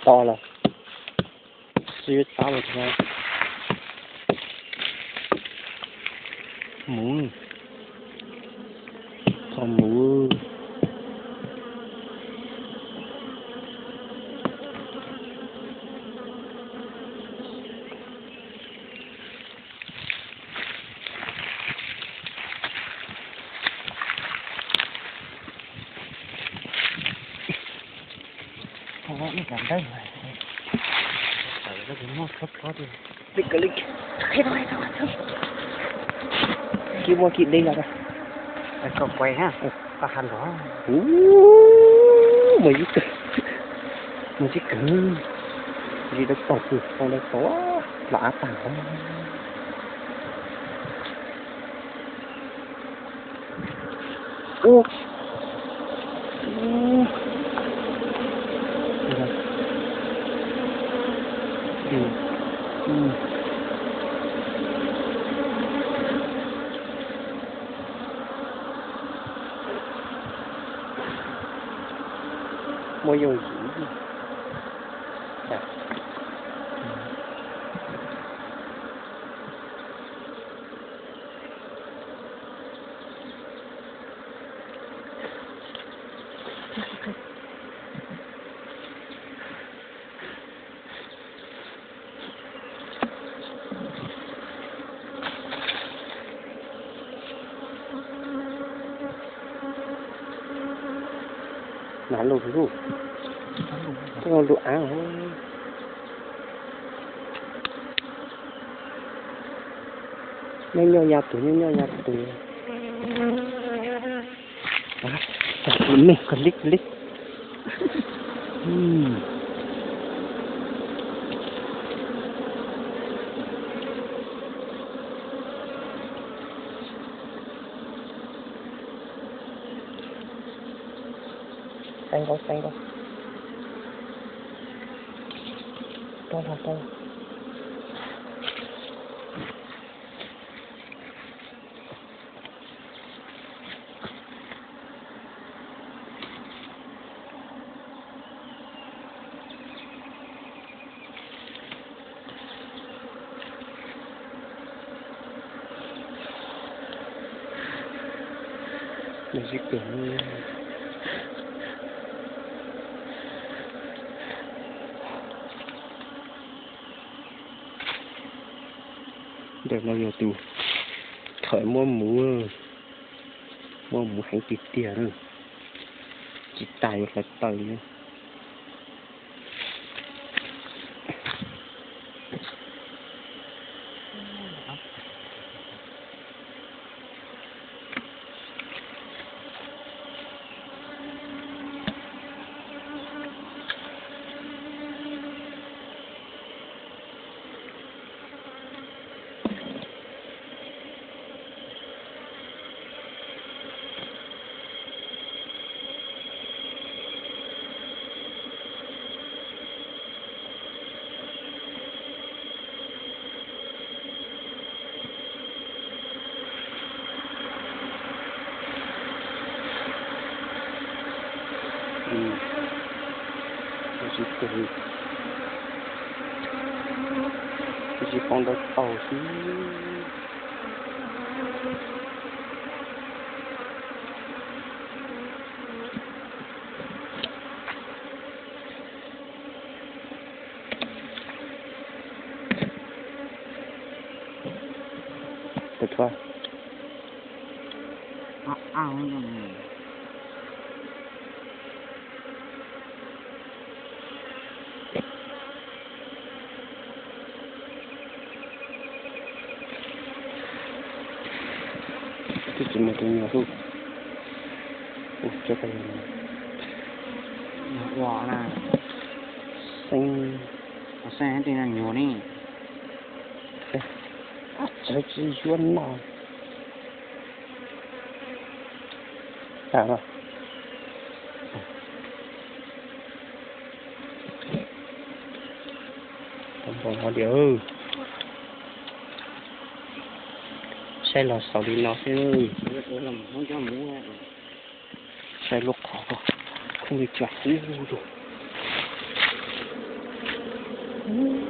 to lawm. Sib tab los thiab. Mus, qhov mus. Kib muab kib deb los. Koj quay na, koj ha nrov. Mus ib kawg, mus ib kawg, ib dab tog kws tau dab tog los av tag os. Ua, muaj yooj yim. Nav lug lug, lug av. Nyob nyob ya tus, nyob nyob ya tus. Mej koj lib koj lib. Xeeb nkaus, xeeb nkaus. Tuaj los, tuaj los. Ntawm no yog tus thawj muab muv, muab muv heev tiag tiag na, tsis tas yuav hlawv taws li. Tsis poob dawb paug xwb. Twb tsis muaj tus nyuam hlub. Ua tsaug, ua na. Xeeb, xeeb tej no nyuam ne. Txawv tsis yuav noj. Tag no. Npau no tiag. Saib los xaus li no xwb. Saib lub qhov khoom li cas ub lug. Ub,